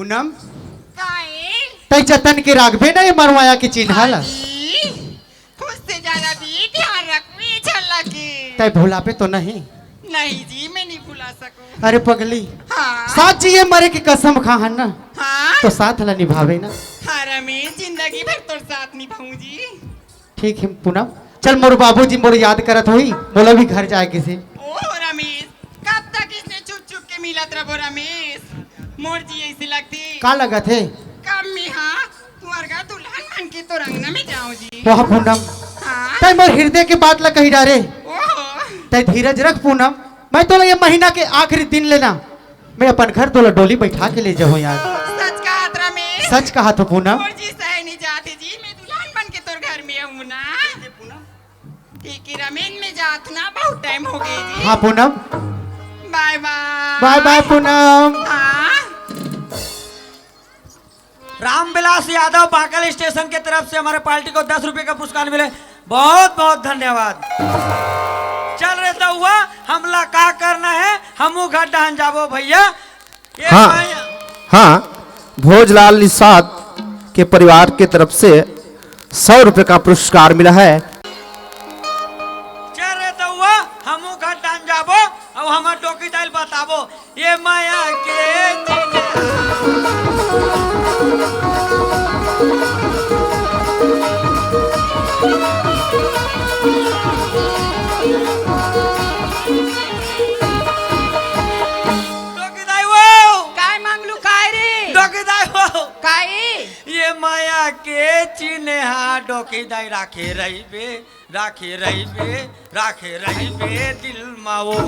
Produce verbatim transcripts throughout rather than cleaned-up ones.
पूनम, काहे? तै जतन के राखबे ना ये मरवाया के चिन्हा ला। हाँ जी, खुद से ज्यादा भी ध्यान रखबे छल्ला के। तै भुलाबे तो नहीं? नहीं जी, मैं नहीं भुला सकूं। अरे पगली, हाँ। साथ जिए मरे के कसम खाहन ना, हाँ। तो साथ ला निभावे ना। हाँ रमेश, जिंदगी भर तोर साथ निभाऊं जी। ठीक है पूनम, चल मोर बाबूजी मोर याद करत होही, मोला भी घर जाए के से। ओहो रमेश, कब तक इसने छुप छुप के मिलत रबो रमेश? मोर जी ऐसे लगथे। का लगत हे? कब मैं हाँ, तुंहर घर दुल्हन बन के तोर अंगना में जाऊं जी। वाह पूनम, हाँ। तै मोर हृदय के बात ला कही डारे। ओहो। तै धीरज रख पूनम, मैं तोला ये महीना के आखिरी दिन लेना मैं अपन घर तोला डोली बैठा के ले जाहूं यार। सच कहत रमेश। सच कहत हो पूनम। मोर जी सहे नहीं जात हे जी, मैं दुल्हन बन के तोर घर में आऊं ना। ठीक है रमेश, मैं जात ना, बहुत टाइम हो गए जी। हाँ पूनम। बाय बाय। बाय बाय पूनम। हाँ। रामविलास यादव बांकल स्टेशन के तरफ से हमारे पार्टी को दस रुपए का पुरस्कार मिले, बहुत बहुत धन्यवाद। चल रे दउआ, हमला का करना है, हमू घर डहन जाबो भैया। ये हाँ, भाई हाँ, भोजलाल निषाद के परिवार के तरफ से सौ रुपए का पुरस्कार मिला है। चल रे दउआ, हमू घर डहन जाबो, अब हमर डोकी दाई ल बताबो। ये माया के डोकी दाई वो। काय मंगलू काय रे? डोकी दाई वो। काय? ये माया के चिन्हा डोकी दाई राखे रहिबे, राखे रहिबे, राखे रहिबे दिल मा वो।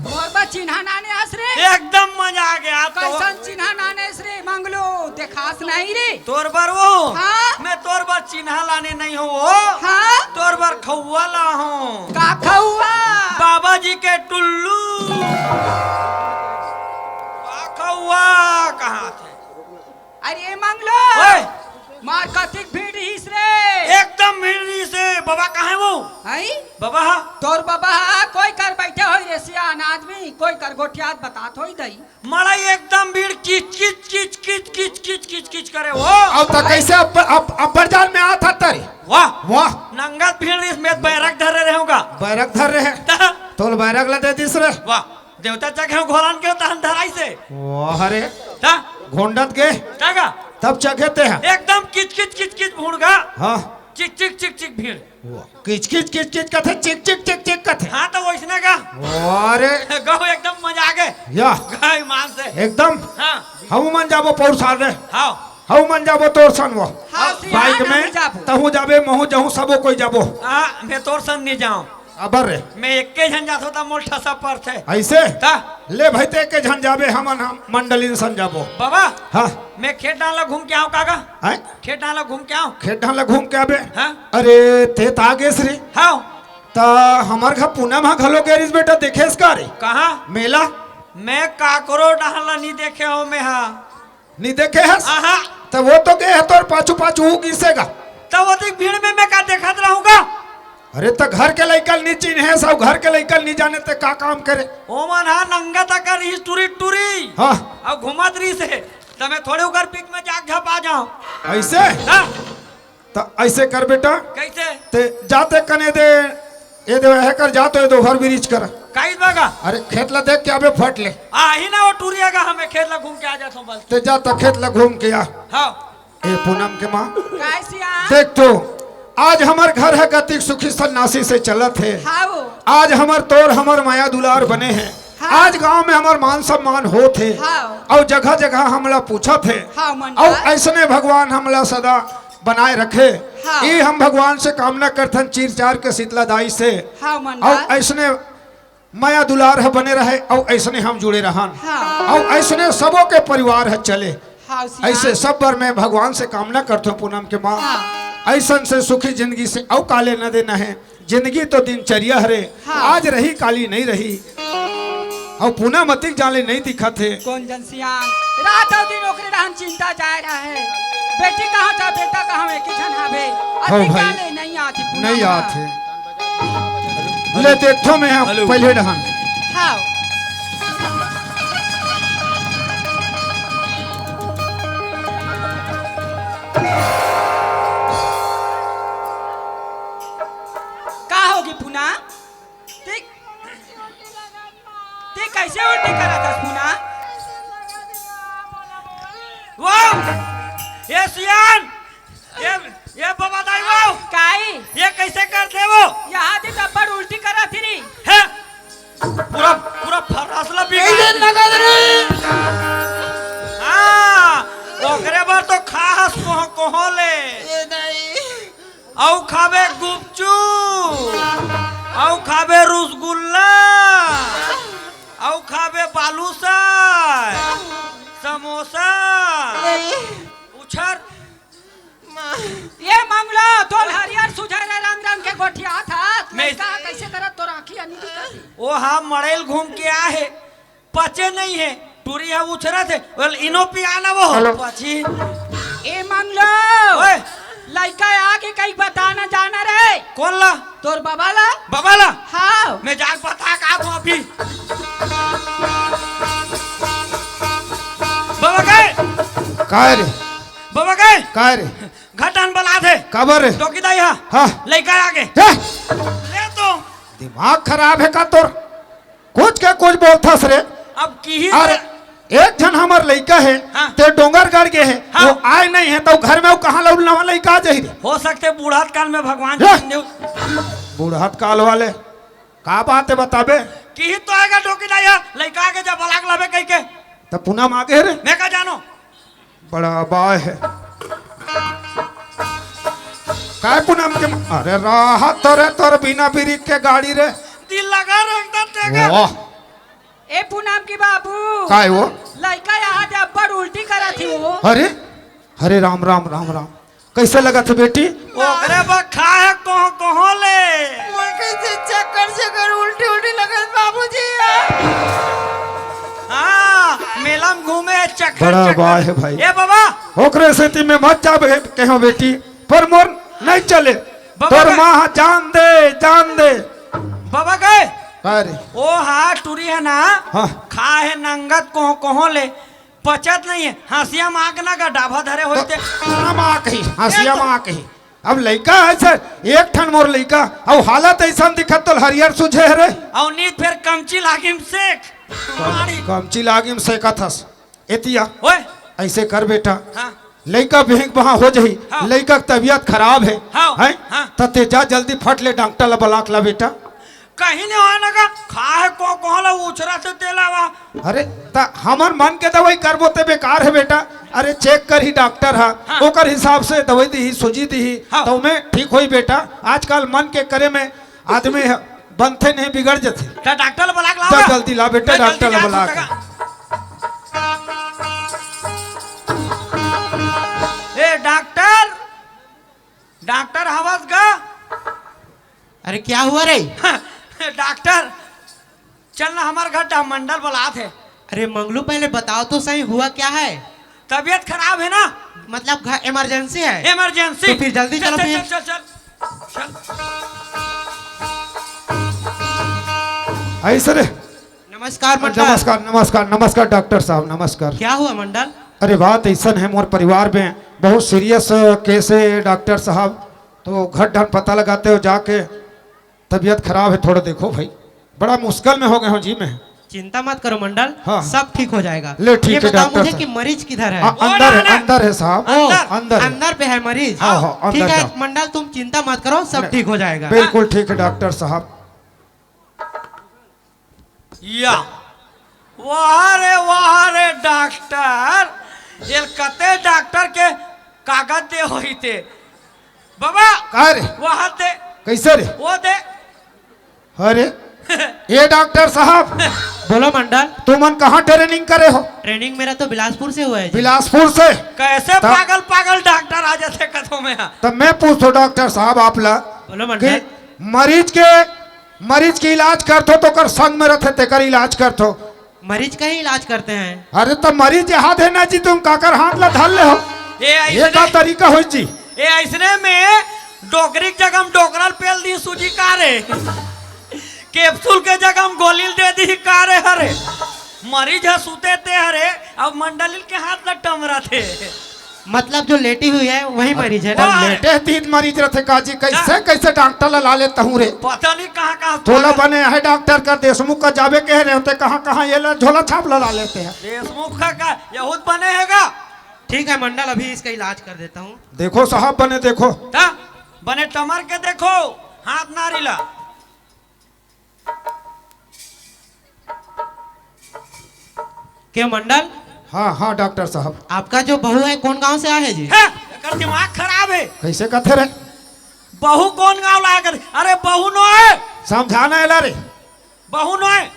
मोर बर चिन्हा लाने हस रे। एकदम मजा आ गया तो। कैसन चिन्हा लाने हस रे मंगलू, देखास नहीं रे। तोर बर वो? हाँ। मैं तोर बर चिन्हा लाने नहीं हूँ वो। हाँ। तोर बर खउआ ला हूँ। का खउआ? बाबा जी के टुल्लू। का खउआ कहाँ थे? अरे मंगलू, ओए! मार कतिक भीड़ रहिस रे। एकदम भीड़ रहिस रे। बाबा कहाँ हे वो? हई? बाबा हा? तोर बाबा हा, कोई कर बैठे होई रे सियान आदमी, कोई कर गोठियात बतात होई दई। मड़ई एकदम भीड़ किच किच किच किच किच किच किच किच करे वो। अब त कैसे अब, अब, अब बाजार में आत हस रे? वाह। वाह। नंगत भीड़ रहिस, मैं बैरक धरे रहूंगा। बैरक धरे रहे। ता? तोल बैरक ला दे दिस रे। वाह। देवता चघे हो घोलन के तहन धराई से। वाह रे। ता? घोंडत गे। का गा? तब चघे ते ह। एकदम किच किच किच किच भूड़ गा। हाँ। चिक चिक चिक चिक भीड़। वाह। किच किच किच किच कथे, चिक चिक चिक चिक कथे। हाँ तो वैसने गा। वाह रे। गौ एकदम मजा आ गए। या। गा ईमान से। एकदम। हाँ। हमू मन जाबो पौर साल रे। हाँ। हमू मन जाबो तोर सन वो। हाँ, बाइक सियान में हम जाबो। तहू जाबे, महू जाहूँ, सबो कोई जाबो। हाँ, मैं तोर सन नहीं जाऊँ। अबर रे। मैं एक्के झन जाथों त मोर ठसा परथे। ऐसे? त? ले भाई, ते एक्के झन जाबे, हमन हम मंडलिन सन जाबो। बाबा, हाँ। मैं खेत डाला घूम के आऊँ काका? हैं? खेत डाला घूम के आऊँ? खेत डाला घूम के आबे? हाँ। अरे, ते त आ गेस रे। हाँ। त हमर घर पूनम ह घलो गे रिहिस बेटा, देखेस का रे? कहाँ? मेला। मैं काकरो डाहला नहीं देखे हो मैं हा। नी देखे हस? आहा। त वो तो गे हे तोर पाछू पाछू, हू गिसेगा। त वो तो भीड़ में मैं का देखत रहूंगा? अरे त घर के लइका ल नी चिन्हे हस, अउ घर के लइका ल नी जाने ते का काम करे? ओमन हा नंगा तक रहिस टूरी टूरी। हाँ। अउ घूमत रहिस हे, त मैं थोड़े ओकर बीच में जाके झपा जाऊं। ऐसे? हाँ। त ऐसे कर बेटा। कैसे? ते जाते कने दे, ए दे, हे कर जा तो ए दे overbridge कर। काई बागा? अरे खेत ला देख के आबे फट ले। आ, ही ना वो टूरिया का हमें खेत ला घूम के आ जाता हूँ बस। ते जा त खेत ला घूम के आ। हाँ। ए पूनम के माँ। काय सिया? देख तो, आज हमर घर ह गतिक सुखी सन्नासी से चलत हे। हाँ वो। आज हमर तोर हमर माया दुलार बने हे। हाँ। आज गांव में हमर मान सम्मान होत हे। हाँ। अउ जगह जगह हमला पूछत हे। हाँ, मन अउ का। ऐसने भगवान हमला सदा बनाए रखे। हाँ। ई हम भगवान से कामना करथन चीर चार के शीतला दाई से। हाँ, मन अउ का। ऐसने मया दुलार ह बने रहे अउ ऐसने हम जुड़े रहन। हाँ। अउ ऐसने सबो के परिवार ह चले। हाँ, सिया। ऐसे सब बर मैं भगवान से कामना करथों पूनम के माँ। हाँ। ऐसन से सुखी जिंदगी से अउ काले न देना है। जिंदगी तो दिनचर्या हरे, हाँ। आज रही, काली नहीं रही। अउ पूनम अतिक जाले नहीं दिखत हे। कोन जन सियान, रात अउ दिन ओकरे रहन चिंता जाए रहा है। बेटी कहाँ था, बेटा कहाँ है, किठन हावे? हौ अतिक भाई, जाले नहीं आती पूनम नहीं हा। आत हे। ले देखथों मैं हा हेलो। पहले रहन। हाँ। का होगे पूनम? ते, ते कइसे उल्टी करत हस पूनम? वो, ए सियान, ए, ए बबा दाई वो, काई? ए कइसे करथे वो? इहाँ दे तब्बड़ उल्टी करत ही री। हे, पूरा, पूरा फरासला बिगाड़ कइसे दे। लगत रे? हाँ, ओकरे बर तो खाहस कोहो, कोहो ले। ए दाई। अउ खाबे गुपचुप, अउ खाबे रसगुल्ला, अउ खाबे बालूशाह, समोसा। नहीं। उछर। माँ। ए मंगलू, तोल हरियर सुझर रंग रंग के गोठियात हस। मैं लइका कइसे करत तोर आँखी अनी दिखत हे। ओ हा मड़ेल घूम के आए हे। पचे नहीं हे, टूरी ह उछरत हे, बोल, इनो पिया ना वो। हेलो। पची। ए मंगलू, ओए। लइका आगे कहीं बता ना जाना रे। कोन ला? तोर बबा ला। बबा ला? हाँ। मैं जाके बता का तू अभी। बबा गए। काय रे? बबा गए। काय रे? घटन बलात हे। काबर रे? टोकी दाई हा। हाँ। लइका आगे। हे। ले तो। दिमाग खराब हे का तोर? कुछ के कुछ बोलथस रे। अब किही अरे, त- एक झन हमर लइका हे, हाँ। ते डोंगरगढ़ गे हे, हाँ। वो आए नहीं हे, तो घर में वो कहाँ ला नवा लइका आ जाही रे? हो सकथे बूढ़त काल में भगवान हे। जान देव। बूढ़त काल वाले, का बात हे बताबे? किही तो आएगा टोकी दाई हा, लइका आगे जब बलाक लाबे कहि के। त पूनम आगे हे रे? मैं का जानो? बड़ा बाय हे। काय पूनम के म-, अरे राहत तो रे तोर बिना ब्रेक के गाड़ी रे। दिल लगा रे एकदम तेगा। वाह। ए पूनम के बाबू। काय वो? लइका इहाँ दे अब्बड़ उल्टी करत ही वो। अरे, हरे राम, राम, राम, राम। कइसे लगत हे बेटी? ओकरे बर खाए कोहो, कोहो ले। मोर कइसे चक्कर, चक्कर, उल्टी, उल्टी लगत बाबूजी। हाँ, मेला में घूमे चक्कर, बड़ा चक्कर। बाय हे भाई। ए बाबा। ओकरे सेती में मत जाबे कहो बेटी, पर मोर नहीं चले। बाबा तोर का- माँ जान दे, जान दे। बाबा गए। अरे। ओ हा टूरी हे ना। हाँ। खाए हे नंगत कोहो, कोहो ले। पचत नहीं हे, हँसिया म आग ना गा डाभा धरे होई ते। हँसिया म आग ही, हँसिया म आग ही। अब लइका हे सर, एक ठन मोर लइका, अउ हालत अइसन दिखत तो हरियर सुझे हरे। अउ नीत फेर कमची लागिम सेक। मारी। कमची लागिम सेकत हस। एतिया। ओए। अइसे कर बेटा। हाँ। लइका बिहिक बहा हो जही। हाँ। लइका के तबियत खराब हे। हाँ। हैं? हाँ। त ते जा जल्दी फट ले डॉक्टर ला बलाक ला बेटा। कहीं नहीं होय ना का, खाए को कोहो ला उछरत हे तेला वा। अरे, त हमर मन के दवाई करबो ते बेकार हे बेटा। अरे, चेक करही डॉक्टर हा, हाँ। ओकर हिसाब से दवाई दिही, सूजी दिही, हाँ। त ओमे ठीक होई बेटा। आजकल मन के करे में आदमी ह-, बनथे नहीं, बिगड़ जथे। त डॉक्टर ला बलाक लाओ जा ना। जल्दी ला बेटा, मैं जल्दी डॉक्टर ला जात बलाक। हूँ। ए डॉक्टर, डॉक्टर हवस गा? अरे क्या हुआ रे? डॉक्टर, चल ना हमर घर, डा-, मंडल बलात हे। अरे मंगलू, पहले बताओ तो सही, हुआ क्या है? तबीयत खराब हे ना। मतलब घर इमरजेंसी है? इमरजेंसी। तो फिर जल्दी चल, चलो चल, फिर। चल, चल, चल। चल। अइसे रे। नमस्कार मंडल। नमस्कार, नमस्कार, नमस्कार डॉक्टर साहब, नमस्कार। क्या हुआ मंडल? अरे बात अइसन हे, मोर परिवार में बहुत सीरियस केस हे डॉक्टर साहब, तो घर ढंग पता लगाते हो जाके। तबीयत खराब हे, थोड़ा देखो भाई, बड़ा मुश्किल में हो गए हो जी मैं। चिंता मत करो मंडल, हाँ। सब ठीक हो जाएगा। ले, ठीक ये है, बताओ डॉक्टर मुझे साहब। कि मरीज किधर है? आ, अंदर है, अंदर है साहब। ओ, अंदर। अंदर है। अंदर पे है मरीज? हाँ, हाँ, अंदर ठीक है जाओ। मंडल, तुम चिंता मत करो, सब नहीं, ठीक हो जाएगा। बिल्कुल ठीक है डॉक्टर साहब। या। वाह रे, वाह रे डॉक्टर, ये कते डॉक्टर के कागज दे होई ते। बाबा, का रे? वहाँ दे। कैसे रे? वो दे। अरे, ये डॉक्टर साहब, बोलो मंडल। तुमन कहाँ ट्रेनिंग करे हो? ट्रेनिंग मेरा तो बिलासपुर से हुआ है जी। बिलासपुर से? कैसे तब पागल पागल डॉक्टर आ जाथे कथों में? तब मैं पूछो डॉक्टर साहब आप ला बोलो कि मंडल। मरीज के, मरीज के इलाज करथो तो ओकर संग में रहथे तेकर इलाज करथो। मरीज का ही इलाज करते हैं। अरे तो मरीज ये हाथ है ना जी, तुम काकर हाथ ला धर ले हो। ए, ये अइसने, का तरीका हो जी? ए, अइसने में डोकरी के जगह में डोकरा ल पेल दी सूजी का रे? कैप्सूल के जगह में गोली ल दे दी का रे? हरे मरीज ह सुते ते हरे, अब मंडलिल के हाथ ला टमरा थे। मतलब जो लेटी हुई है वही मरीज है ना? लेटे तीत मरीज रथे का जी, कैसे कैसे डॉक्टर ला ला लेता हूँ रे। पता नहीं कहाँ कहाँ तोला बने है डॉक्टर का, देशमुख का जाबे कह रहे होते, कहाँ कहाँ ये ला झोला छाप ला ला लेते हैं। देशमुख का, का यहूद बने है का? ठीक है मंडल, अभी इसका इलाज कर देता हूँ। देखो साहब, बने देखो। ता? बने टमर के देखो, हाथ नारी ला। के मंडल? हाँ हाँ डॉक्टर साहब। आपका जो बहू है कौन गांव से आए है जी? है, एकर दिमाग खराब है। कैसे कथे रे? बहू कौन गांव ला कर? अरे बहू नो है। समझाना है ला रे। बहू नो है।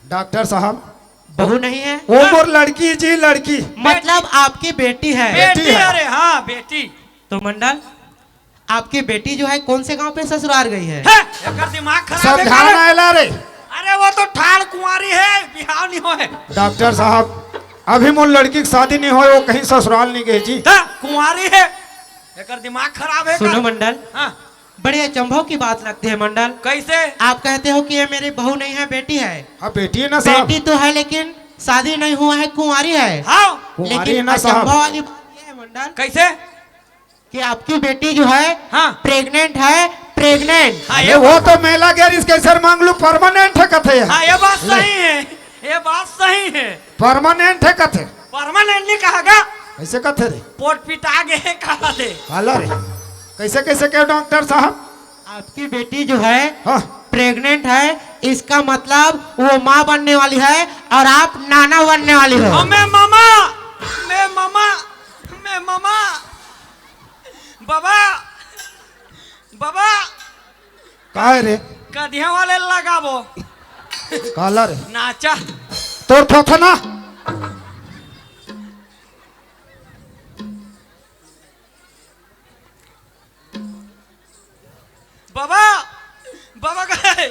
डॉक्टर साहब। बहू नहीं है? वो मोर लड़की जी, लड़की। मतलब आपकी बेटी है? बेटी बेटी है। अरे हाँ बेटी। तो मंडल, आपकी बेटी जो है कौन से गांव पे ससुराल गई है? है, एकर दिमाग खराब है समझाना का? है ला रे। अरे वो तो ठाड़ कुंवारी है, बिहाव नहीं होए। डॉक्टर साहब, अभी मोर लड़की की शादी नहीं होए, वो कहीं ससुराल नहीं गई जी। ता कुंवारी है, एकर दिमाग खराब है सुनो का? मंडल, हाँ। बड़े अचंभव की बात लगती है मंडल। कैसे? आप कहते हो कि ये मेरी बहू नहीं है, बेटी है। हाँ बेटी है ना साहब। बेटी तो है लेकिन शादी नहीं हुआ है, कुंवारी है। हाँ। कुंवारी लेकिन है ना साहब। अचंभव वाली बात ये है मंडल। कैसे? कि आपकी बेटी जो है हाँ। प्रेग्नेंट है, प्रेग्नेंट। हाँ, अरे ये वो तो मेला गैरिस कैसर मांगलू परमानेंट है कथे। हाँ, ये बात ले। सही है, ये बात सही है। परमानेंट है कथे। परमानेंट नहीं कहा गा। ऐसे कथे रे। पोट पिटा गे है कहा दे। काला रे। कैसे कैसे कहो डॉक्टर साहब? आपकी बेटी जो है हाँ। प्रेग्नेंट है, इसका मतलब वो माँ बनने वाली है और आप नाना बनने वाली हो। मैं मामा, मैं मामा, मैं मामा। बाबा, बाबा। काय रे? कधिया वाले लगाबो। काला रे। नाचा। तोर थोथना। बाबा, बाबा गए।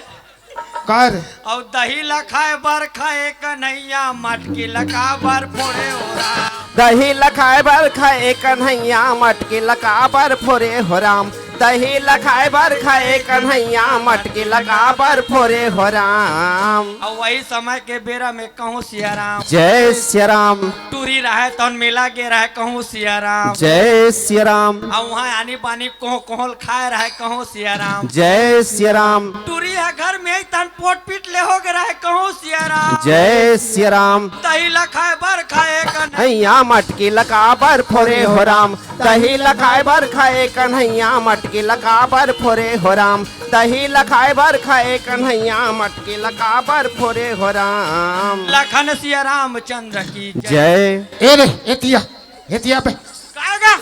काय रे? अउ दही ला खाए बर खाए कन्हैया, मटकी ला काबर फोड़े हो राम। दही ला खाए बर खाए कन्हैया, मटकी ला काबर फोड़े हो राम। दही ला खाए बर खाए कन्हैया, मटकी ला काबर फोड़े हो राम। अउ वही समय के बेरा में कहूँ सिया राम। जय सिया राम। टूरी रहे तौन मेला गे रहे कहूँ सिया राम। जय सिया राम। अउ वहाँ आनी बानी कोह कोहल खाए रहे कहूँ सिया राम। जय सिया राम। टूरी ह घर में ही तन पोट पीट ले हो गे रहे कहूँ सिया राम। जय सिया राम। दही ला खाए बर खाए कन्हैया। हैया मटकी ला काबर फोरे हो राम। दही ला खाए बर खाए कन्हैया, मटकी ला काबर फोरे हो राम। दही ला खाए बर खाए कन्हैया, मटकी ला काबर फोरे हो राम। लखन सिया रामचंद्र की जय। जय। ए रे, एतिया, एतिया पे। का गा?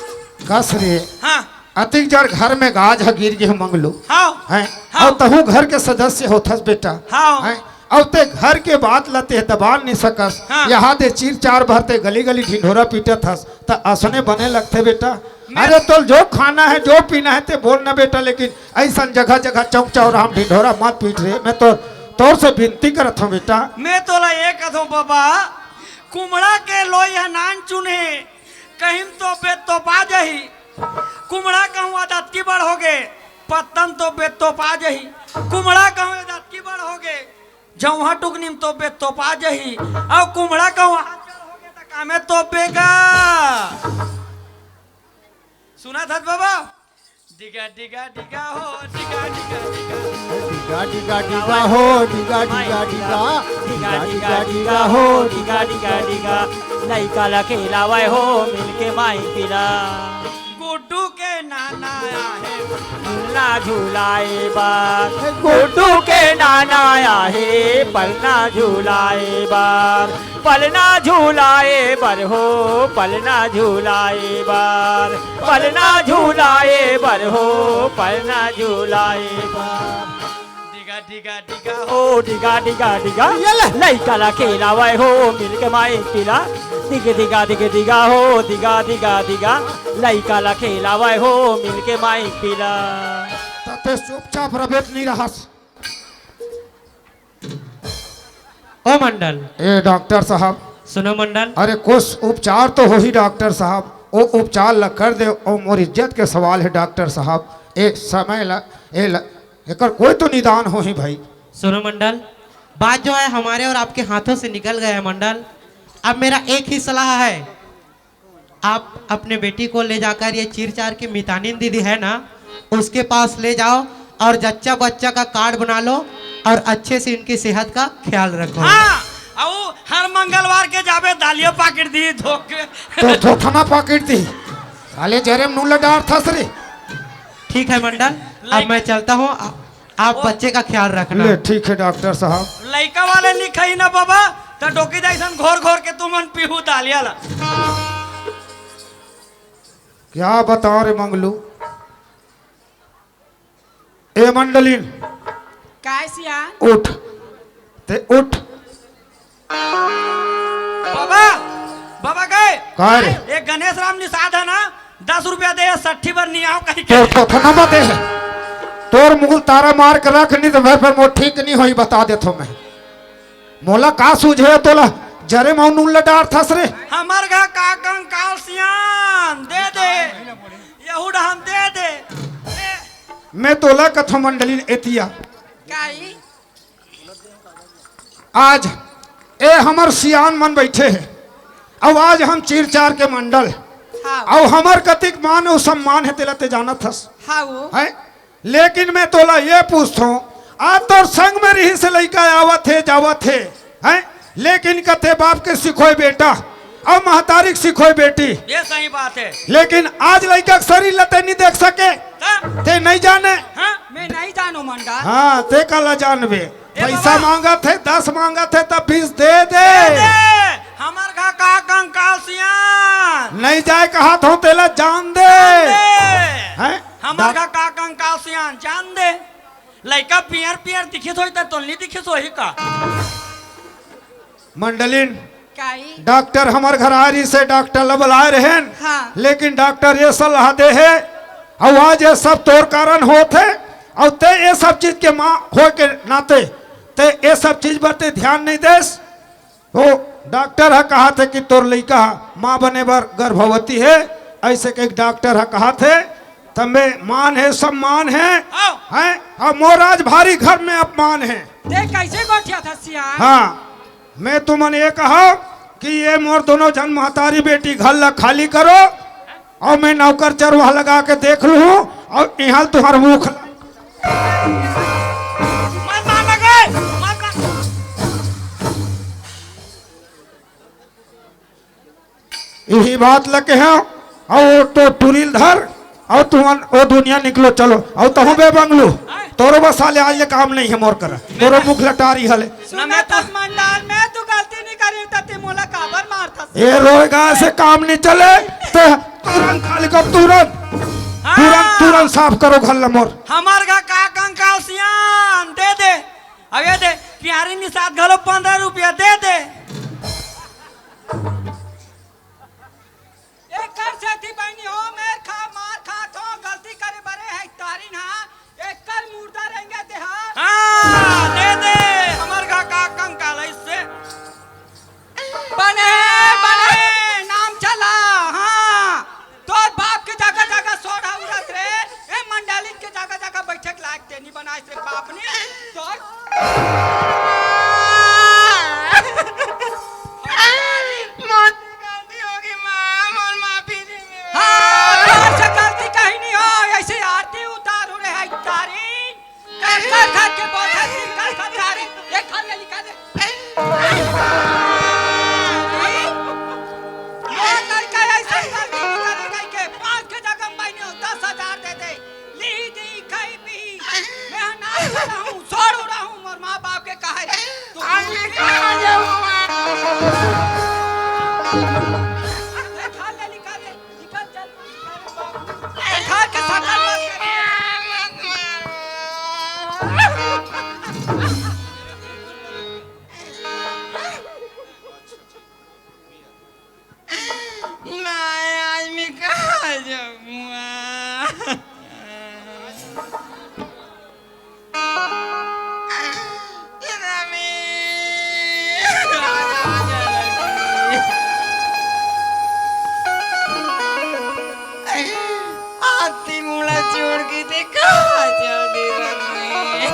कस रे। हाँ। अतिक जड़ घर में गाज ह गिर गे मंगलू। हाँ। हैं? हाँ। अउ तहूँ घर के सदस्य होथस बेटा। हाँ। हैं? अउ ते घर के बात ल ते दबान नइ सकस। हाँ। यहाँ दे चीर चार भर ते गली गली ढिंढोरा पीटत हस, त असने बने लगथे बेटा। मैं अरे तोल जो खाना है, जो पीना है, ते बोल ना बेटा, लेकिन अइसन जगह जगह चौक चौराहा में ढिंढोरा मत पीट रे। मैं तो तोर से विनती करत हूँ बेटा। मैं तोला ये कथों बाबा, कुमड़ा के लोई ह नान चुने, कहीं तो बे तोपा जही। कुमड़ा कहूँ अदतकी बड़ होगे, पत्तन तो बे तोपा जही। कुमड़ा कहूँ अदतकी बड़ होगे, जौहा टुकनी में तो बे तोपा जही। अउ कुमड़ा कहूँ हाथ जड़ होगे त कामे तोपे गा। सुनत हस बाबा? डिगा, डिगा, डिगा हो, डिगा, डिगा, डिगा। डिगा, डिगा, डिगा हो, डिगा, डिगा, डिगा। डिगा, डिगा, डिगा हो, डिगा, डिगा, डिगा। लइका ला खेलावय हो, मिलके माई पिला। गुड्डू के नाना आहे, पलना झुलाए बर। गुड्डू के नाना आहे, पलना झुलाए बर। पलना झुलाए बर हो, पलना झुलाए बर, पलना झुलाए बर हो, पलना झुलाए बर। डिगा, डिगा, डिगा हो, डिगा, डिगा, डिगा। ये ले। लइका ला खेलावय हो, मिलके माई पिला। डिग, डिगा, डिग, डिगा हो, डिगा, डिगा, डिगा। लइका ला खेलावय हो, मिलके माई पिला। त ते चुपचाप रबेट नहीं रहस। ओ मंडल। ए डॉक्टर साहब। सुनो मंडल। अरे कुछ उपचार तो होही डॉक्टर साहब, ओ उपचार ल कर दे, ओ मोर इज्जत के सवाल है डॉक्टर साहब। ए समय ल, ए ल, एकर कोई तो निदान होही भाई। सुनो मंडल, बात जो है हमारे और आपके हाथों से निकल गया है मंडल। अब मेरा एक ही सलाह है, आप अपने बेटी को ले जाकर, ये चीर चार की मितानिन दीदी है ना, उसके पास ले जाओ और जच्चा बच्चा का कार्ड बना लो और अच्छे से इनकी सेहत का ख्याल रखो। हाँ, अउ हर मंगलवार के जाबे दालिया पाकिट दी धोके। तो थोथना पाकिट दी। साले जरे में नून ल डारथस रे। ठीक है मंडल, अब मैं चलता हूँ। आ-, आप बच्चे का ख्याल रखना। ले, ठीक है डॉक्टर साहब। लइका वाले लिखाही ना बाबा, त डोकी दाई सन घोर घोर के तुमन पीहू दालिया ला। क्या बताओ रे मंगलू। ए मंडलिन। काय सियान? उठ। ते उठ। बाबा, बाबा गए। काय रे? एक गणेश राम निषाद है ना, दस रुपया दे, सट्ठी बर नहीं आओ कहीं के। तोर तो थना बात है। तोर मुगल तारा मार के रख नहीं तो भाई फिर मोर ठीक नहीं होई, बता देथो मैं। मोला का सूझे तोला? जरे माऊ नून ल डारथस रे। हमर घर का कंकाल सियान, दे दे। यहू डहन दे दे। ए। मैं तोला कथो मंडलिन एतिया। काई? आज ए हमर सियान मन बैठे हे, अउ आज हम चीर चार के मंडल, हाँ। अउ हमर कतिक मान अउ सम्मान हे, तेला ते जानत हस। हाँ वो। है, लेकिन मैं तोला ये पूछथों, आज तोर संग में रहिस लइका आवत हे, जावत हे, हैं? लेकिन कथे बाप के सिखोय बेटा, अउ महतारी के सिखोय बेटी। ये सही बात है। लेकिन आज लइका के शरीर ल ते नहीं देख सके, हाँ। ते नहीं जाने। हाँ। मैं नहीं जानों मंडल। हाँ, ते काला जानबे। ए पैसा बाबा। मांगत हे, दस मांगत हे, तब बीस दे दे। दे दे। हमर घर का कंकाल सियान। नहीं जाए कहाथों, तेला जान दे। जान दे। हैं? हमर घर का कंकाल सियान, जान दे। लइका पियर पियर दिखिस होही त तोला नहीं दिखिस होही का? मंडलिन, काई? डॉक्टर हमर घर आ रहिस हे, डॉक्टर ल बलाए रहेन, हाँ। लेकिन डॉक्टर ये सलाह दे हे, अउ आज ये सब तोर कारण होत हे, अउ ते ये सब चीज के माँ होय के नाते ते ये सब चीज बर ते ध्यान नहीं देस। तो डॉक्टर ह कहाथे कि तोर लइका ह माँ बने बर गर्भवती हे, ऐसे के डॉक्टर ह कहाथे, तब में मान हे, सम्मान हे, हाँ। हैं? अब मोर आज भारी घर में अपमान हे। ते कैसे गोठियाथस सियान? हाँ, मैं तुमन ये कहा कि ये मोर दोनों झन महतारी बेटी घर ला खाली करो, अउ मैं नौकर चरवाह लगा के देख लूँ, अउ इहाँ तुँहर मुख ला मत मार लगे, मत मार। इही बात ल केहेंव, अउ तो टूरी ल धर, अउ तुमन ओ दुनिया निकलो, चलो। अउ तहूँ बे बंगलू, तोरो बस साले आज ले काम नहीं हे मोर करा, तोरो मुख लटारी हले। सुन ना, मैं तो मंडल, मैं तो गलती नहीं करी, त ते मोला काबर मारथस? ए रोएगा से काम नहीं चले, ते तुरंत खाली कर, तुरंत, हाँ। तुरंत, तुरंत साफ करो घर ला मोर। हमर घर का कंकाल सियान, दे दे। अब ये दे, प्यारी निषाद घलो पन्द्रह रुपया दे दे। एकर सेती बहिनी हो, मेर खा, मार खात हो, गलती करे बरे हे तारी ना, एकर मुर्दा रेंगे ते हा। हाँ, दे दे, हमर घर का कंकाल ऐसे। बने, बने, नाम चला, हाँ। तोर बाप के जगह जगह सोढ़ा उड़त रे, ए मंडालिन के जगह जगह बैठे के लायक ते नहीं बनाइस रे बाप ने। तोर मोर से गलती होगे माँ, मोर माफी दे दे। हाँ, तोर से गलती कहीं नहीं हो, ऐसे आरती उतारू रे है तारी। कर, कर, कर के बोझा दिन कर, कर, कर। ये खा ले, निकाल ले। ये लड़का ऐसा गलती नहीं करे, कहीं के पाँच के जगह में नहीं हो, दस हजार दे दे। ली दी, खाई पी। मैं ना रहूँ, सोड़ू रहूँ, मोर माँ बाप के कहे। तू आज मैं कहाँ जाऊँ? ये खा ले, निकाल ले। निकल चल, निकल बाबू। ए, खा के सकल मत कर। मैं आज मैं कहाँ जाऊँ? आती मुड़ा छोड़ के ते कहाँ जाओगे रमेश?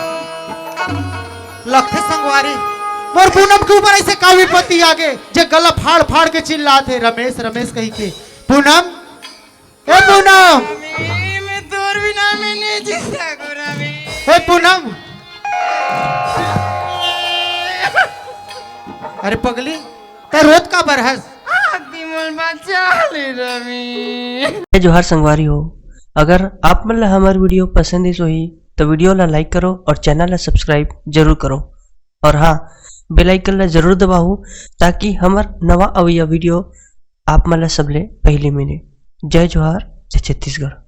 लगथे संगवारी, मोर पूनम के ऊपर ऐसे का विपत्ति आगे, जे गला फाड़ फाड़ के चिल्लात हे, "रमेश, रमेश" कही के। पूनम, ए पूनम। रवि, मैं तोर बिना मैं नहीं जी सकूं, रवि। ए पूनम। अरे पगली, त रोत काबर हस? आखिरी मोर बचा ले, रवि। जय जोहार संगवारी हो, अगर आप मन ला हमर video पसंद आइस होही, त video ला like करो और channel ला subscribe जरूर करो। और हाँ, bell icon ला जरूर दबाहू, ताकि हमर नवा अवइया video आप मन ला सबले पहली मिले। जय जोहार, जय छत्तीसगढ़।